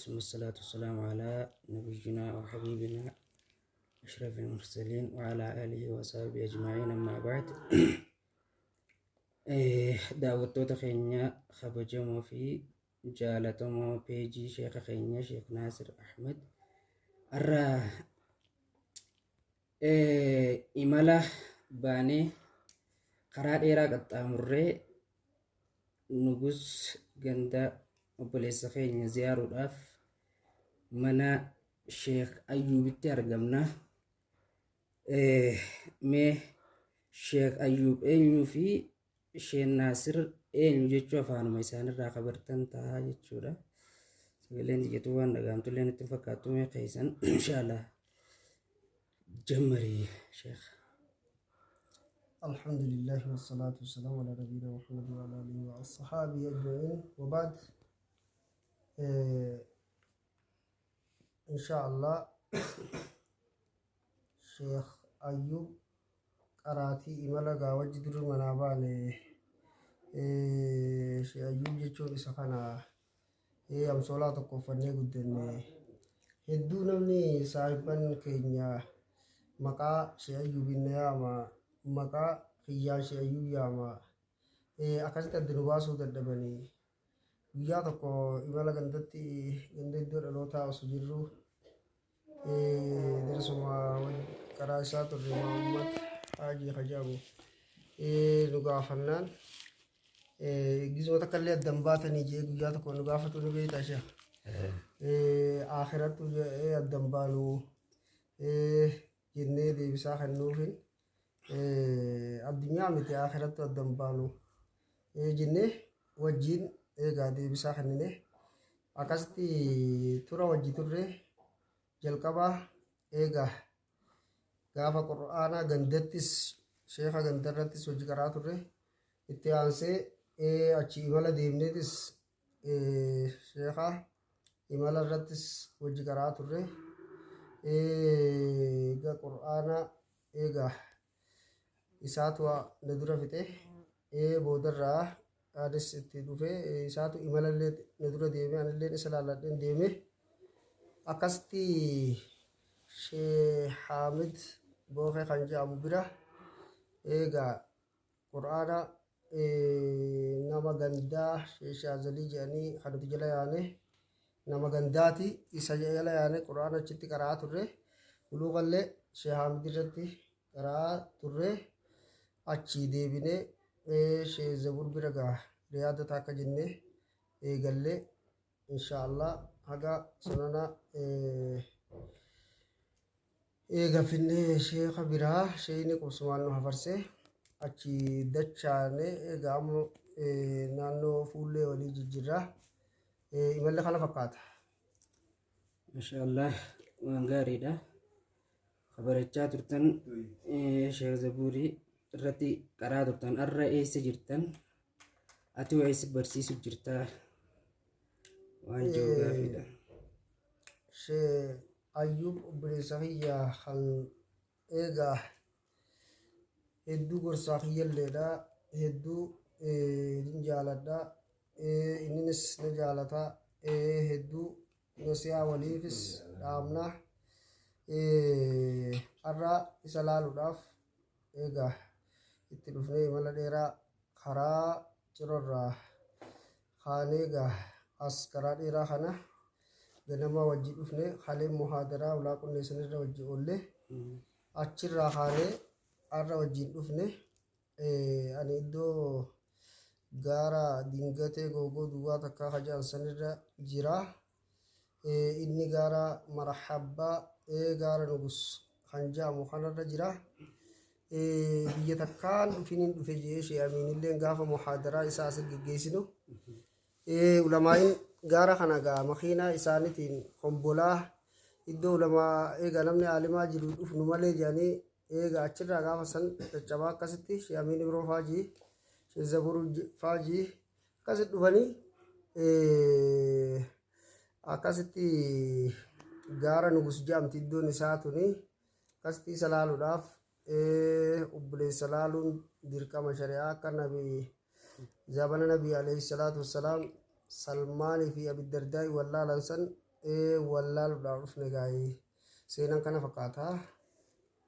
ثم الصلاة والسلام على نبينا وحبيبنا أشرف المرسلين وعلى آله وصحبه أجمعين، أما بعد. Daawwattoota keenya kabajamoo fi jaalatamoo peejii sheeka keenya Sheek Naasir Ahmed, har'a imala baanee karaa dheeraa qaxxaamurree Nugus ganda obboleessa keenya ziyaaruudhaaf mana Sheek Ayyuubitti argamna. Mee Sheek Ayyuub eenyuu fi Sheek Naasir eenyu jechuu afaanuma isaanirraa kabartan ta'a jechuudha. Sagaleen xiyyatuu waan dhagahamtullee natti hin fakkaattu. Mee keessan inshaallah jammarii, Sheek. الحمد لله والصلاة والسلام على نبينا محمد وعلى آله وأصحابه أجمعين وبعد. إن شاء الله شيخ أيوب qaraatii imala gaa wajji durri manaa baane. Sheekh Ayyuub jechuun isa kana. Amsoolaa tokko uffannee guddanne. Hedduu namni saahibban keenya maqaa Sheekh Ayyuubiin na yaama, maqaa kiyyaan Sheekh Ayyuub yaama. Akkasitti adda nu baasuu dadhabanii. Guyyaa tokko imala gandatti, ganda iddoo dhalootaa osoo jirru, darsuma karaa isaa turre, Muhammad Haajii Hajaamu nu gaafannaan, gizuma takka illee addan baatanii jee guyyaa tokko nu gaafatu. Nu beektaa, sheekh? Akhirattu jedhee addan baanu jennee deebisaa kennuufin, addunyaa miti akhirattu addan baanu jennee wajjin eegaa deebisaa kennine. Akkasitti tura wajji turre. Jalqabaa eegaa gaafa qur'aanaa gandattis, sheeka gandarrattis hojii karaa turre. Itti aansee achi imala deemneetis sheeka imala irrattis hojii karaa turre. Eega qur'aanaa eegaa isaatu na dura fixe, boodarraa anis itti dhufe. Isaatu imalallee na dura deeme, anillee isa laalladheen deeme. Akkasitti Shee Haamid Bookee kan jedhamu bira eegaa qur'aana, nama gandaa Shee Shaazalii jedhanii kan nuti jala yaane, nama gandaati, isa jala yaane qur'aana achitti qara'aa turre. Buluuqallee Shee Haamid irratti qara'aa turre. Achii deebinee Shee Zabur bira gaa riyaada takka jennee eegallee, inshaallah haga sunana eega finnee, sheeka biraa sheeyni qubsumaan nu hafarsee achi dachaane. Eega amma naannoo fuullee walii jijjiirraa imalli kana fakkaata. Mashaallah, waan gaariidha. Kabarachaa turtan, Sheek Zabuurii irratti qaraa turtan. Har'a eessa jirtan? Ati waa eessa barsiisu jirtaa? Waan jiru gaafiidha. Shee Ayyuub obboleessa kiyya kan eegaa hedduu gorsaa kiyyalleedha. Hedduu nin jaaladha. Inninis na jaalata. Hedduu nasihaa waliifis dhaabna. Har'a isa laaluudhaaf eegaa itti dhufnee, imala dheeraa karaa Cirorraa kaanee egaa as karaa dheeraa kana ganama wajji dhufne. Kalee muhaadaraa ulaa qunneessanirra wajji oolle. Achirraa kaanee har'a wajjin dhufne. Ani iddoo gaara Dingatee Googoo duwwaa takkaa kaja'an sanirra jira. Inni gaara Marhabbaa, gaara Nugus kan jedhamu kanarra jira. Biyya takkaan dhufiniin dhufe jee Shee Amiinilleen gaafa muhaadaraa isaa asii geggeessinu. Ulamaa'iin gaara kana gaa makiinaa isaaniitiin kombolaa iddoo ulamaa eega namni aalimaa jiru dhufnu malee jedhanii, eega achirraa gaafa san caccabaa akkasitti Shee Amiin Ibroo Faajii, Shee Zaburuu Faajii akkasitti dhufanii, akkasitti gaara Nugus jedhamti iddoon isaa tuni. Akkasitti isa laaluudhaaf, obboleessa laaluun dirqama shari'aa, akka nabi zabana nabii alayhi salaatu wassalaam Salmaanii fi Abidardaa'i wallaalan san. Wallaaluudhaaf dhufne gaa'ee seenaan kana fakkaata.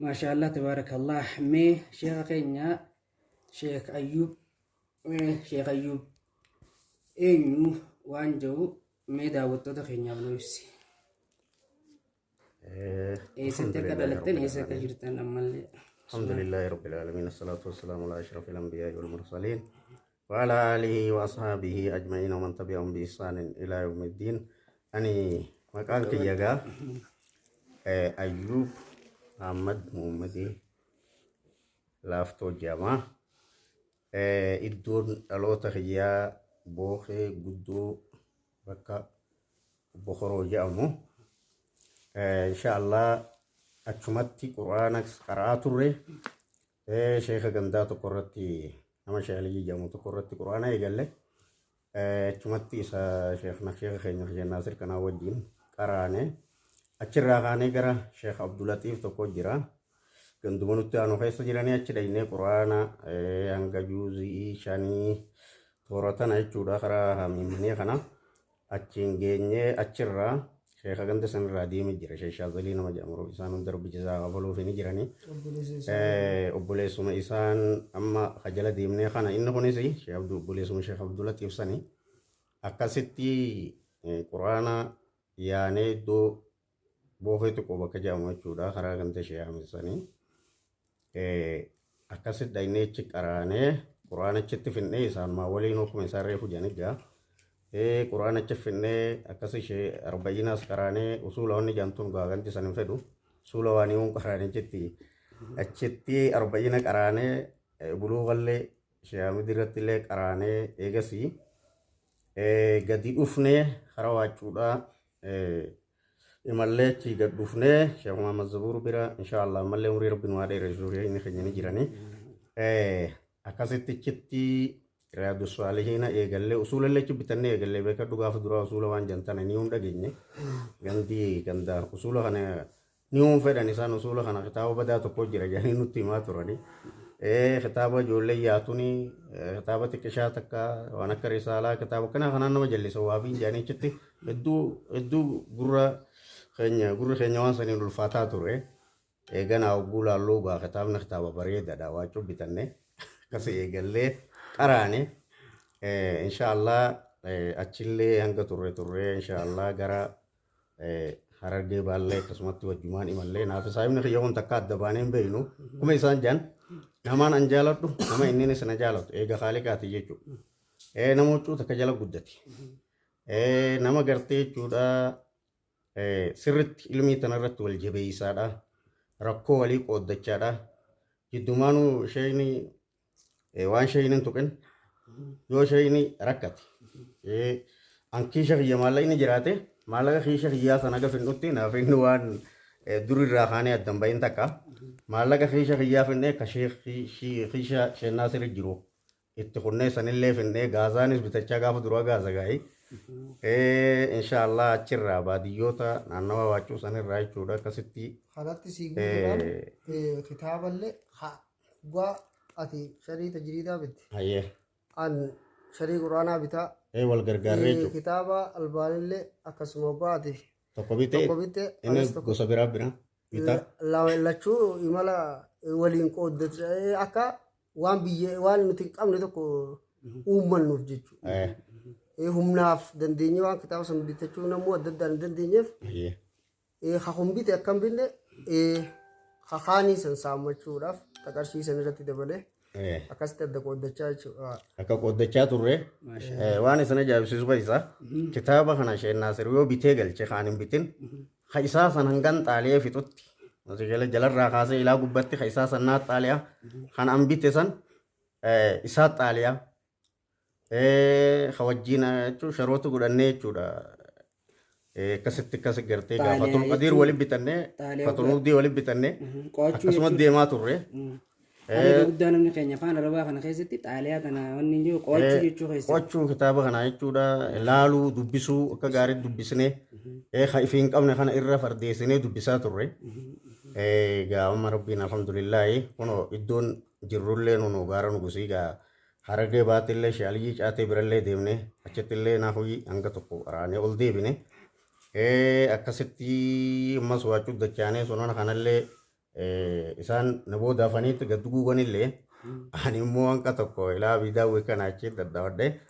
Maashaallah, tabaarakallah. Mee sheeka keenya Sheek Ayyub, Sheek Ayyub eenyu waan jiru mee daawwattoota keenyaaf nu ibsi. Eessatti akka dhalattan, eessa akka jirtan ammallee. الحمد لله رب العالمين، الصلاة والسلام على أشرف الأنبياء والمرسلين وعلى آله وأصحابه أجمعين ومن تبعهم بإحسان إلى يوم الدين. أني مقال كيجا أيوب أحمد محمدي لافتو جاما. Iddoon dhaloota kiyyaa Bookee Guddoo, bakka Bokoroo jedhamu. Insha Allah achumatti quraana qara'aa turre. Sheeka gandaa tokko irratti, nama Sheekh jedhamu tokko irratti quraana eegalle. Achumatti isa sheeka keenya Sheekh Naasir kanaa wajjin qaraane. Achirraa kaanee gara Sheekh Abdulatiif tokko jira. Ganduma nutti aanu keessa jiranii, achi dhaynee quraana hanga juuzii 5 toora tana jechuudha, karaa hamiimanii kana achiin geenyee, achirraa sheeka ganda sanirraa deemee jira. Sheekh Shaazalii nama jedhamu, isaan hunda Rabbi jazaa kafaluuf ni jiranii. Obboleessuma isaan amma kajala deemnee kana, inni kunis Sheekh Abdul, obboleessuma Sheekh Abdulatiif sani. Akkasitti quraana yaanee iddoo Bookee xiqqoo bakka jedhamu jechuudha, karaa ganda Sheekh Ahmed sanii. Akkasitti dhaynee achi qaraanee, quraana achitti finnee, isaanumaa waliin akkuma isaan reefu jedhanii gaa. Quraana achi finnee, akkas ishee arba'iinaas qaraanee, usuula wanni jedhamtuun gaa ganti san hin fedhu. Usuula waan himuun qaraanee achitti achitti arba'iina qaraanee, buluuqallee Sheekh Ahmed irratti illee qaraanee, eegasii gadi dhufnee karaa Waacuudhaa imallee achi gad dhufnee Sheekh Muhammad Zabuur bira, insha Allah ammallee umurii Rabbi nu haa dheeressu, inni keenya ni jiranii. Akkasitti achitti Riyaadu Saalihiina eegallee, usuulallee achi bitannee eegallee. Beekadhu, gaafa duraa usuula waan jantana ni hun dhageenye. Gandi ganda usuula kana ni hun fedhan isaan, usuula kana kitaaba badaa tokko jira jedhanii nutti himaa turani. Kitaaba ijoollee yaatuni, kitaaba xiqqishaa takka waan akka risaalaa, kitaaba kana kanaan nama jallisa waabiin jedhanii, achitti hedduu hedduu gurra keenya, gurri keenya waan saniin ulfaataa ture. Eeganaa hogguu laalluu gaa kitaabni kitaaba bareedaadha, waacuu bitanne akkas eegallee qaraane. Insha Allah achillee hanga turre turre, insha Allah gara Harargee Baallee akkasumatti wajjumaan imallee. Naaf saahibni kiyya kun takka adda baanee hin beeknu. Kuma isaan jedhan, namaan an jaaladhu nama inninis na jaalatu eega Haaliqaati jechuudha. Nama huccuu takka jala guddate. Nama gartee jechuudha, sirritti ilmii tanarratti wal jabeeysaadha. Rakkoo walii qooddachaadha. Jiddumaanuu sheeyni waan sheeyni hin tuqin, yoo sheeyni rakkate, an kiisha kiyya maallaqni jiraate, maallaqa kiisha kiyyaa sana haga finnutti naaf inni waan durirraa kaanee addan bahin takka maallaqa kiisha kiyyaa finnee ka kiisha sheennaa sirri jiru itti kunnee sanillee finnee, gaazaanis bitachaa gaafa duraa gaaza gaa'ii. Insha Allah achirraa baadiyyoota naannawa Waacuu sanirraa jechuudha akkasitti. Kanatti sii guutuudhaan kitaaballee dhugaa ati sharii tajriidaa bitte. Hayyee. An sharii quraanaa bitaa. Wal gargaarree jechuudha. Kitaaba albaanillee akkasuma dhugaa ati Tokko bitee tokko bitte inni anis tokko gosa biraa bira bitaa. Lachuu imala waliin qooddate, akka waan biyya waan nuti hin qabne tokko uummannuuf jechuudha. Humnaaf dandeenye waan kitaaba sana bitachuu namuu adda addaan hin dandeenyeef, kakun bite akkam binne, kakaanii san saammachuudhaaf qarshii san irratti dabalee akkasitti adda qooddachaa jechuudha. Akka qooddachaa turre, waan isin ajaa'ibsiisu keessa kitaaba kana Sheekh Naasir yoo bitee galche kaan hin bitin, ka isaa san hangan xaalee fixutti jala jalarraa kaasee ilaa gubbatti ka isaa san naa xaaliyaa, kan an bite san isaa xaaliyaa, ka wajjin jechuun sharoota godhannee jechuudha. Akkasitti akkas gartee Xaaliyaa gaafa Qadiir jechuun waliin bitannee xaaliyaa Fatul Mubdii waliin bitannee qo'achuu akkasuma jechuun deemaa turre. Ani guddaa namni keenya afaan Arabaa kana keessatti xaaliyaa kana wanni hin jiru qo'achuu jechuu keessatti. Qo'achuu kitaaba kanaa jechuudha. Laaluu, dubbisuu, akka gaariitti dubbisnee ka ifii hin qabne kana irra fardeessinee dubbisaa turre. Egaa amma Rabbiin alhamdulillaahi kunoo iddoon jirrullee nunu gaara Nugusii gaa Harargee Baattillee Shaaliyyi Caatee birallee deemnee, achittillee naafuyyi hanga tokko qaraanee ol deebine. Akkasitti ammas waacuu dachaanee sonona kanallee isaan na booda hafaniitti gad guuganillee ani immoo hanqa tokko ilaa bidaawwii kana achi daddawadhe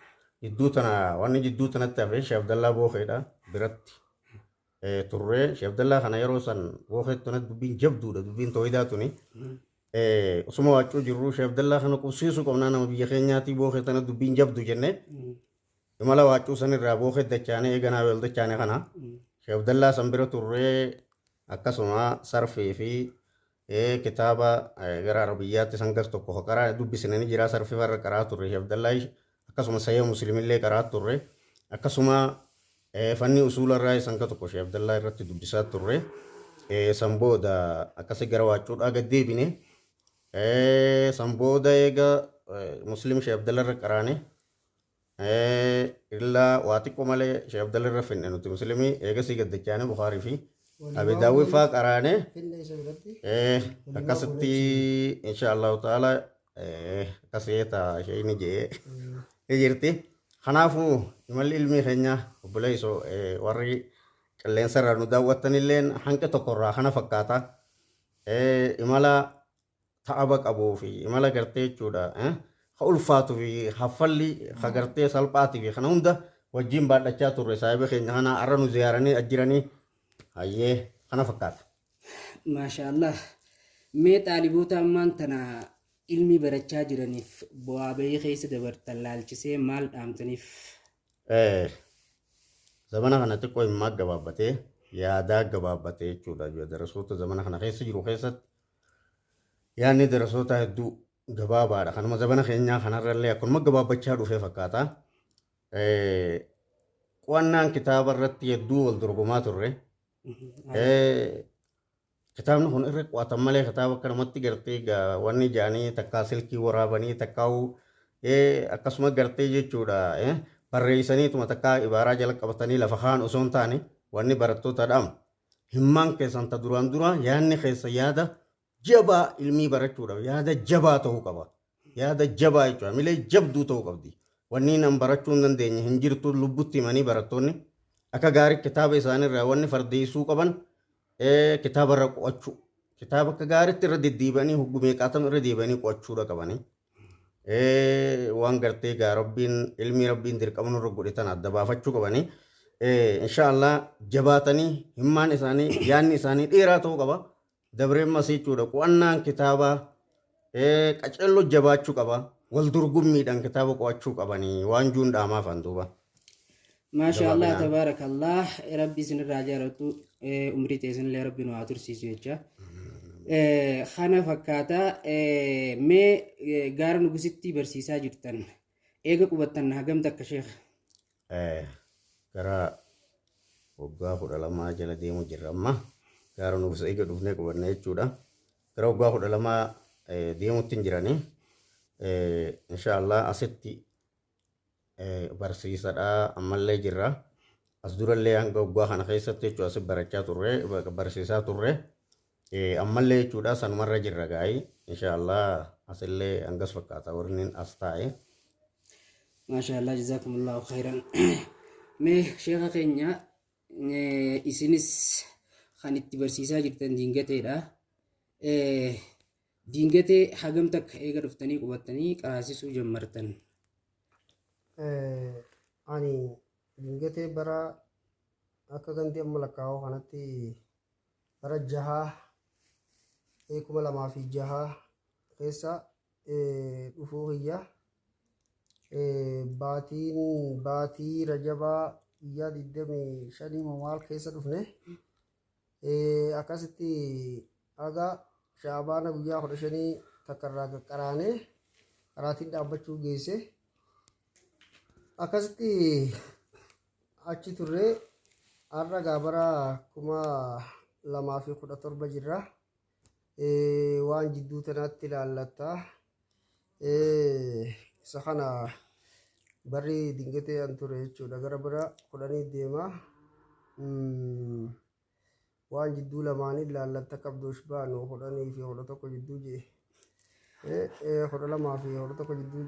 jidduu tana wanni jidduu tanatti hafe Sheekh Abdallaa Bookeedha biratti turree. Sheekh Abdallaa kana yeroo san Bookeetti tana dubbiin jabduudha, dubbiin tooyidaa tuni. Osuma waacuu jirru Sheekh Abdallaa kana qubsiisuu qabnaa, nama biyya keenyaatii, Bookee tana dubbiin jabdu jennee imala waacuu sanirraa Bookee dachaanee eeganaa wal dachaane kana Sheekh Abdallaa san bira turree, akkasuma sarfii fi kitaaba gara Arabiyyaatti san gar tokko qaraa dubbisne ni jira. Sarfii farra qaraa turre Sheekh Abdallaa, akkasuma Sahih Muslimillee qaraa turre, akkasuma fanni usuula irraa san ka tokko Sheekh Abdallaa irratti dubbisaa turre. San booda akkasi gara waacuudhaa gad deebine. San booda eega Muslim Sheekh Abdallaa irra qaraane, illaa waa xiqqoo malee Sheekh Abdallaa irra finne nuti Muslimii. Eegasii gad dachaane Bukaarii fi Abi Daawwii faa qaraane. Finne isa biratti. Akkasitti insha Allahu ta'ala akkasii ta'a isheen jee ni jirti. Kanaafuu imalli ilmii keenya, obboleessoo, warri qilleensa irraa nu daawwattanilleen hanqa tokkorraa kana fakkaata. Imala ta'aba qabuu fi imala gartee jechuudha. Ha ulfaatuu fi haffalli ha gartee salphaatii fi kana hunda wajjin baadhachaa turre. Saahiba keenya kana har'a nu ziyaaranii ajjiranii, hayyee, kana fakkaata. Maasha Allah. Mee xaaliboota ammaan tana ilmi barachaa jiraniif bu'aa bahii keessa dabartan laalchisee maal dhaamtaniif? Zamana kana xiqqoo himmaa gabaabbatee, yaadaa gabaabbatee jechuudha. Darasoota zamana kana keessa jiru keessatti yaadni darasoota hedduu gabaabaadha. Kanuma zamana keenyaa kanarrallee akkanuma gabaabbachaa dhufee fakkaata. Qo'annaan kitaaba irratti hedduu wal dorgomaa turre. Kitaabni kun irra qo'atan malee kitaaba akkanumatti gartee wanni jedhanii takkaa silkii waraabanii takkaa akkasuma gartee jechuudha barreessaniituma takkaa ibaaraa jala qabatanii lafa kaan osoo hin taane, wanni barattoota dhaamu himmaan keessan ta duraan dura yaadni keessa yaada jabaa ilmii barachuudhaaf yaada jabaa ta'uu qaba. Yaada jabaa jechuudha. Milee jabduu ta'uu qabdi. Wanni nan barachuu hin dandeenye hin jirtu lubbutti himanii barattoonni akka gaarii kitaaba isaaniirraa wanni fardeessuu qaban kitaaba irra qo'achuu. Kitaaba akka gaariitti irra deddeebi'anii hoggumeeqaatam irra deebi'anii qo'achuudha qabanii. Waan gartee gaa Rabbiin ilmii Rabbiin dirqama nurra godhe tana adda baafachuu qabanii. Inshaallah jabaatanii himmaan isaanii yaadni isaanii dheeraa ta'uu qaba. Dabreen masii jechuudha, qo'annaan kitaabaa qaceelloo jabaachuu qaba. Wal dorgommiidhaan kitaaba qo'achuu qabanii waan juun dhaamaaf duuba. Maasha Allah. Gabaabinaan. Tabaarakallah, Rabbi isinirraa jaalatu, umrii teessanillee Rabbi nu haa tursiisu jecha. Kana fakkaata. Mee gaara nugusitti barsiisaa jirtan eega qubattan hagam takka, sheekh? Gara waggaa 12 jala deemu jirra amma. Gaara nugusa eega dhufnee qubanne jechuudha. Gara waggaa 12 deemutti hin jiranii. Inshaallah asitti barsiisadha ammallee jirra. As durallee hanga waggaa kana keessatti jechuudha asi barachaa turre, barsiisaa turre. Ammallee jechuudha sanumarra jirra gaa'ii. Inshaallah asillee hangas fakkaata warri as taa'e. Maasha Allah, jazakumullahu khairan. Mee sheeka keenya, isinis kan itti barsiisaa jirtan diingateedha. Diingatee hagam takka eega dhuftanii qubattanii qaraasisuu jammartan? Ani dingatee bara akka ganti amma lakkaa'u kanatti bara jahaa 2006 keessa dhufuu kiyya. Baatiin baatii Rajabaa guyyaa 25 maal keessa dhufne. Akkasitti haga Shaabaana guyyaa 15 takka irraa qaqqaraanee qaraatiin dhaabbachuu geesse. Akkasitti achi turree har'a gaa bara 2017 jirra. Waan jidduu tanaatti ilaallatta. Isa kana barri dingatee an ture jechuudha. Gara bara 10 deema. Waan jidduu lamaanii ilaallatta qabdoosh baanu 10 fi 11 jidduu jee. 12 fi 11 jidduu,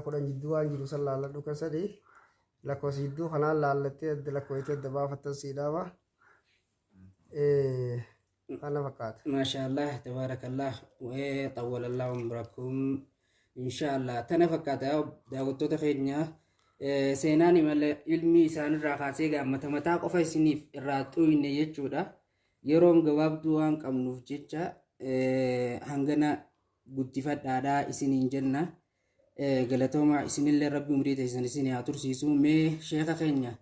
10 jidduu waan jiru san laalladhu kan sadii. Lakkoofsa jidduu kanaan laallattee adda lakkooftee adda baafattan sii dhaama. Kana fakkaata. Maashaallah, tabaarakallah, xawwalallah umrakum, inshaallah. Tana fakkaata, daawwattoota keenya, seenaan imala ilmi isaanirraa kaasee gaammata mataa qofa isiniif irraa xuyne jechuudha. Yeroon gabaabduu waan qabnuuf jecha hangana guddifadhaadhaa isiniin jenna. Galatoomaa isinillee, rabbi umrii teessan isin haa tursiisu. Mee sheeka keenya,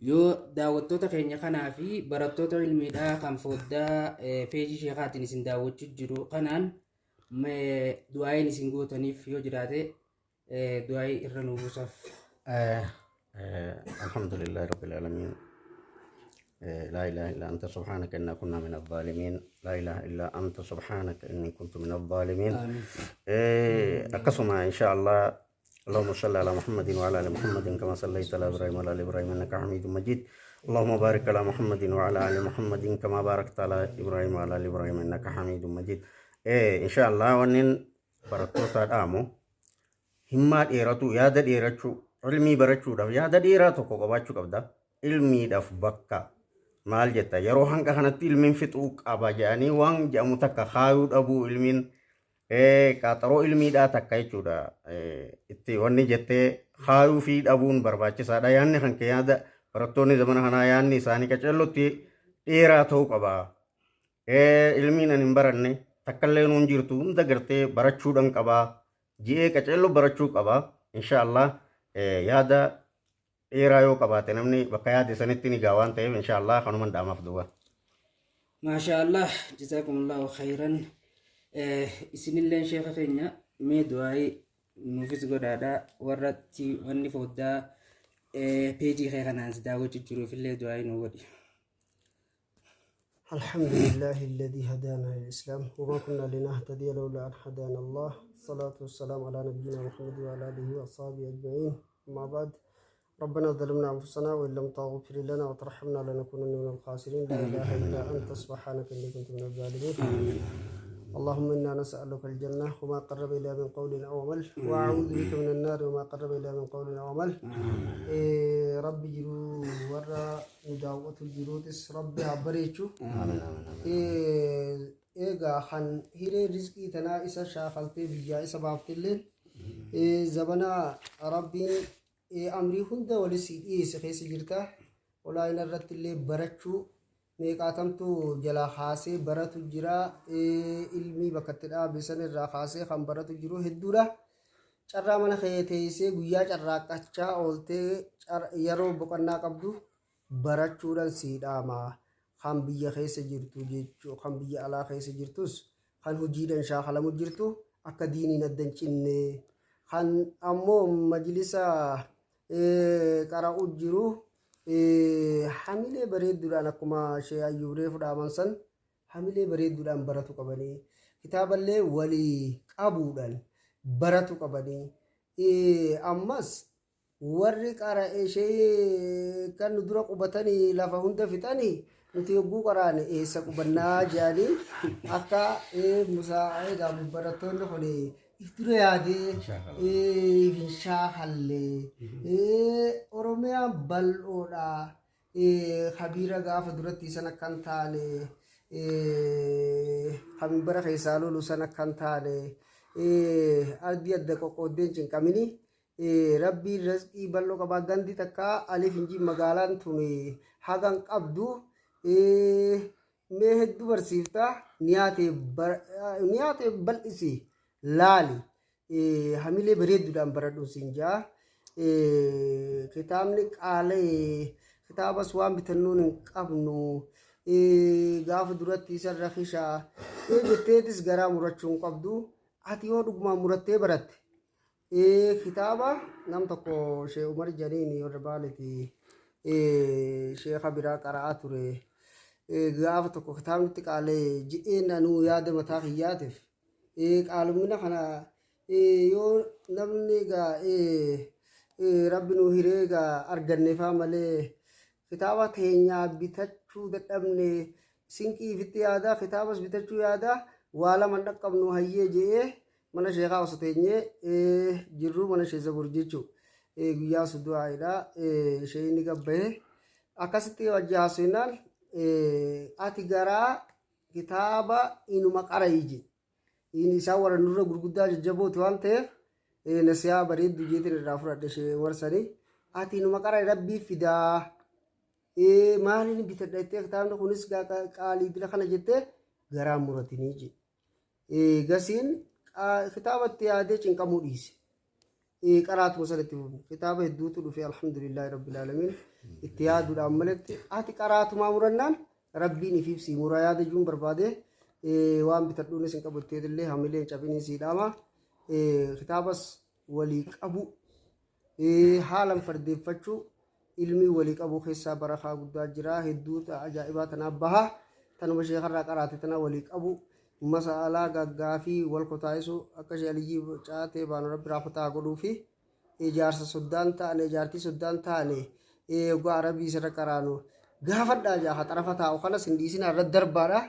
yoo daawwattoota keenya kanaa fi barattoota ilmiidhaa kan foddaa peejii sheekaatiin isin daawwachuu jiru kanaan du'aayin isin gootaniif yoo jiraate, du'aayii irra nu buusaaf. الحمد لله رب العالمين، لا إله إلا أنت سبحانك إنا كنا من الظالمين، لا إله إلا أنت سبحانك إني كنت من الظالمين. آمين. Akkasuma إن شاء الله، اللهم صل على محمد وعلى آل محمد كما صليت على إبراهيم وعلى آل إبراهيم إنك حميد مجيد، اللهم بارك على محمد وعلى آل محمد كما باركت على إبراهيم وعلى آل إبراهيم إنك حميد مجيد. إن شاء الله wannin barattoota dhaamu, himmaa dheeratu, yaada dheerachuu, ilmii barachuudhaaf yaada dheeraa tokko qabaachuu qabda. Ilmiidhaaf bakka maal jetta, yeroo hanga kanatti ilmiin fixuu qaba jedhanii waan jedhamu takka kaayuu dhabuu, ilmiin qaaxaroo ilmiidhaa takka jechuudha. Itti wanni jettee kaayuu fi dhabuun barbaachisaadha. Yaadni kan kee, yaada barattoonni zamana kanaa, yaadni isaanii qaceellotti dheeraa ta'uu qaba. Ilmiin ani hin baranne takkallee nuun jirtu, hunda gartee barachuudhan qabaa ji'ee qaceelloo barachuu qaba. Inshaallah, yaada dheeraa yoo qabaate namni bakka yaade sanitti ni gaa waan ta'eef, inshaallah, kanuman dhaamaaf duuba. Maashaallah, jazaakumullahu khayran. Isinilleen sheeka keenya, mee du'aayii nuufis godhaadha, warratti wanni foddaa peejii kee kanaan si daawwachuu jiruufillee du'aayii nu godhi. الحمد لله الذي هدانا للإسلام وما كنا لنهتدي لولا أن هدانا الله، الصلاة والسلام على نبينا محمد وعلى آله وأصحابه أجمعين، أما بعد، ربنا ظلمنا أنفسنا وإن لم تغفر لنا وترحمنا لنكونن من الخاسرين، لا إله إلا أنت سبحانك إني كنت من الظالمين. آمين. اللهم إنا نسألك الجنة وما قرب إليها من قول أو عمل، وأعوذ بك من النار وما قرب إليها من قول أو عمل. Rabbi jiruu warra nu daawwatu jiruutis rabbi haa bareechu. Amiin, amiin, amiin. Egaa kan hiree rizqii tanaa isa shaakaltee biyyaa isa baaftillee, zabana rabbiin amrii hunda walis dhiyeesse keessa jirta. Olaayina irratti illee barachuu meeqaatamtu jalaa kaasee baratu jira. Ilmii bakka itti dhaabe san irraa kaasee kan baratu jiru hedduudha. Carraa mana kee teessee guyyaa carraaqqachaa ooltee yeroo boqonnaa qabdu barachuudhaan sii dhaama. Kan biyya keessa jirtu jechuu, kan biyya alaa keessa jirtus, kan hojiidhaan shaakalamu jirtu akka diiniin adda hin cinne, kan ammoo majlisa qara'u jiru hamilee bareedduudhaan, akkuma shee Ayyuub reefu dhaaman san, hamilee bareedduudhaan baratu qabanii, kitaaballee walii qabuudhaan baratu qabanii. Ammas warri qara'e ishee kan nu dura qubatanii lafa hunda fixanii, nuti yogguu qaraane eessa qubannaa jedhanii akka musaa egaa barattoonni kun if dura yaadee hin shaakalle. Oromiyaan bal'oodha. Kabiira gaafa duratti san akkan taane, kan bara keessaa lolu san akkan taane, ardii adda qoqqooddeen cinqamini. Rabbiin rizqii bal'oo qabaa, gandi takka alif hinjii magaalaan tun hagan qabdu mee hedduu barsiifta. Niyaatee bal'isi laali, hamilee bareedduudhaan baradhu siin jaa. Kitaabni qaalee, kitaabas waan bitannuun hin qabnu, gaafa duratti isarra kishaa jetteetis garaa murachuu hin qabdu. Ati yoo dhugumaan murattee baratte, kitaaba nam tokko Shee Umar Janiin warra Baaleeti, sheeka biraa qara'aa ture. Gaafa tokko kitaabni qaalee ji'een anuu yaada mataa kiyyaatiif qaalumina kana yoo namni egaa rabbi nu hiree egaa arganneefaa malee, kitaaba teenyaa bitachuu dadhabne, sinqii ifitti yaadaa kitaabas bitachuu yaadaa waa lama hin dhaqqabnu hayyee je'ee, mana sheekaa osoo teenyee jirru, mana shee Zabur jechuu. Guyyaa sun du'aa'idha. Sheeyni gabbahe akkasitti wajji haasofnaan ati garaa kitaaba inuma qara'i je. Inni isaan warra nurra gurguddaa jajjabooti waan ta'eef nasiyaa bareeddu jeetiin irraa fudhadhe ishee warsanii. Ati inuma qara'i rabbii fidaa. Maaliin bitadha jettee kitaabni kunis qaalii dila kana jettee garaa muratinii je. Gasiin kitaabatti yaadee cinqamuu dhiise. Qaraatuma sanatti fufne. Kitaaba hedduutu dhufe alhamdulillahi rabbil aalamiin. Itti yaaduudhaan malatti ati qaraatumaa murannaan rabbiin ifiif sii muraa yaada jechuun barbaade waan bitadhuunis hin qabu illee hamilee hin cabinii sii dhaama. Kitaabas walii qabu haalan fardeeffachuu ilmii walii qabu keessaa barakaa guddaa jira hedduu ajaa'ibaa tanaaf baha tanuma sheekarraa qaraate tana walii qabu mas'alaa gaggaafii wal kotaa'isu akka ishee aliyyii caatee baanu rabbi raafataa godhuu fi ijaarsa soddaan ta'ane ijaartii soddaan ta'ane eeguu arabii isirra qaraanu gaafadhaa jaa xarafa taa'u kanas hin dhiisinaa irra darbaadha.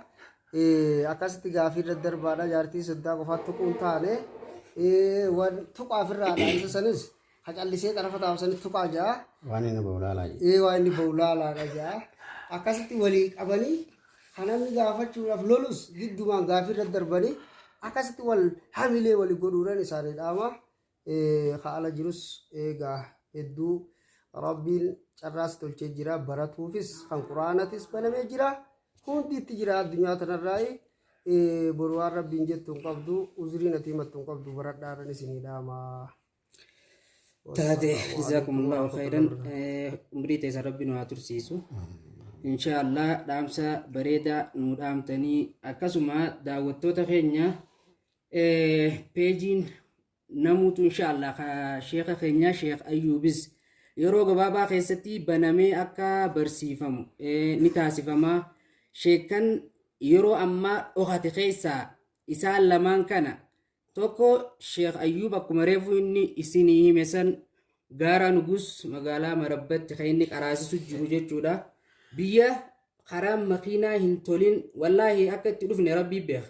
Akkasitti gaafii irra darbaadha jaartii soddaa qofaa tuquun taane waan tuqaaf irraadha isa sanis hacallisee xarafa taa'u sanis tuqaa jaa. Waan inni bahu laalaa jedhe. Waan inni bahu laalaadha jaa. Akkasitti walii qabanii kan namni gaafachuudhaaf lolus giddumaan gaafii irra darbanii akkasitti wal hamilee walii godhuudhaan isaanii dhaama. Haala jirus eegaa hedduu rabbiin carraas tolchee jira baratuufis kan quraanatis banamee jira hundi itti jira addunyaa tanarraa boru waan rabbiin jettu hin qabdu uzriin ati himattu hin qabdu baradhaadhaan isinii dhaama. Taate jazaakumullahu khairan umrii teessan rabbi nu haa tursiisu. Insha Allah dhaamsa bareedaa nu dhaamtanii akkasuma daawwattoota keenya peejiin namuutu insha Allah sheeka keenya Sheekh Ayyuubis yeroo gabaabaa keessatti banamee akka barsiifamu ni taasifama. Sheekan yeroo ammaa dhokate keessaa isaan lamaan kana tokko Sheekh Ayyuub akkuma reefu inni isinii hime san gaara Nugus magaalaa Marabbatti kan inni qaraasisu jiru jechuudha. Biyya karaan makiinaa hin tolin wallaahi akka itti dhufne rabbii beeka.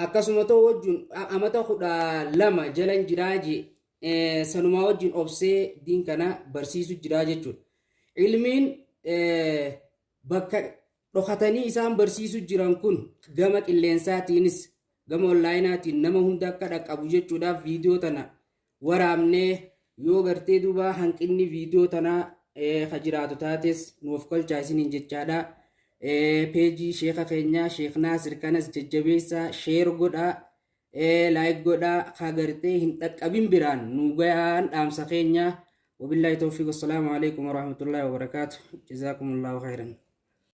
Akkasuma ta'u wajjin amata 12 jalan jiraa jee sanumaa wajjin obsee diin kana barsiisu jiraa jechuudha. Ilmiin bakka dhokatanii isaan barsiisu jiran kun gama qilleensaatiinis gama onlaayinaatiin nama hunda akka dhaqqabu jechuudhaaf viidiyoo tana waraabnee yoo gartee duuba hanqinni viidiyoo tanaa ka jiraatu taates nuuf kolchaa isiniin jechaadha. Peejii sheeka keenyaa Sheek Naasir kanas jajjabeessaa share godhaa like godhaa ka gartee hin dhaqqabin biraan nu gayaan dhaamsa keenya. Wabillahi tawfiiq wassalaamu alaikum warahmatullahi wabarakaatu. Jazaakumullahu khairan.